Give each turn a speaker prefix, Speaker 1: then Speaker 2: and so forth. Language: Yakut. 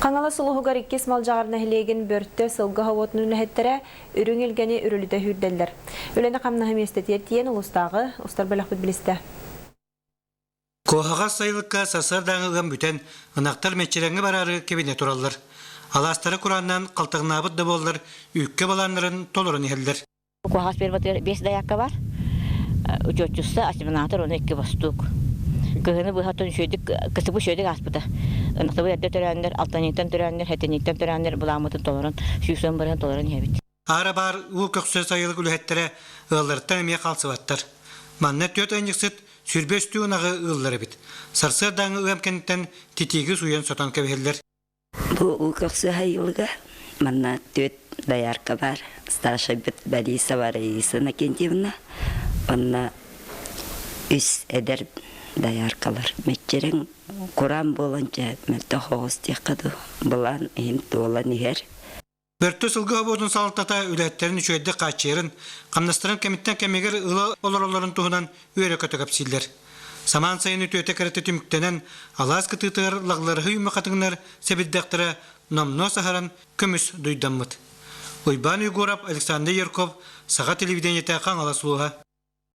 Speaker 1: Хаҥалас улууһугар иккис Малдьаҕар нэһилиэгин Бөртө сылгы оһуотун үлэһиттэрэ үрүҥ илгэни үрүлүтэ сүүрдэллэр. Үлэни-хамнаһы миэстэтигэр тиийэн улуустааҕы устар бөлөхпүт билистэ.
Speaker 2: Куоһаҕас сайылыкка сарсыардааҥы ыам бүтэн, ынахтар мэччирэҥҥэ бараары кэбинэ тураллар. Алаастара курааннаан халтаҥнаабыт да буоллар, үүккэ балааннарын толорон иһэллэр.
Speaker 3: Куоһаҕас ферматыгар биэс дайаакка бар. Учуотчуста, осеменатор уонна икки бостуук. Кыһыны быһа отон үчүгэйдик, кысыбы үчүгэйдик ааспыта. Ынахтабыт эрдэ төрөөннөр, алтанньыттан төрөөннөр, хэтинниттэн төрөөннөр былааммытын толорон, 110 бырыһын толорон иһэбит.
Speaker 2: Аара баар уу көхсө сайылык үлэһиттэрэ ыалларыттан эмиэ хаалсыбаттар. Манна түөрт ыанньыксыт 20 үстүү ынаҕы ыыллар эбит. Сарсыардааҥы ыам кэнниттэн титииги сууйан-сотон кэбиһэллэр.
Speaker 4: Бу уу көхсө сайылыга манна түөрт доярка баар. Старшайбыт Борисова Раиса Иннокентьевна, онно үс эдэр дояркалар. Мэччирэҥ кураан буолан дьэ мөлтөх оҕус диэххэ дуу, былаан иһин туолан иһэр.
Speaker 2: Бөртө сылгы обуотун салалтата үлэһиттэрин үчүгэйдик хааччыйарын, хамнастарын кэмиттэн кэмигэр ыла олороллорун туһунан үөрэ-көтө кэпсииллэр. Самаан сайын үтүөтэ кэрэтэ түмүктэнэн, алаас кытыытыгар лагларыһы үүммэ хатыҥнар сэбирдэхтэрэ номнуо саһаран көмүс дуйдаммыт. Уйбаан Егоров, Александр Ярков, Саха телевидениетэ Хаҥалас улууһа.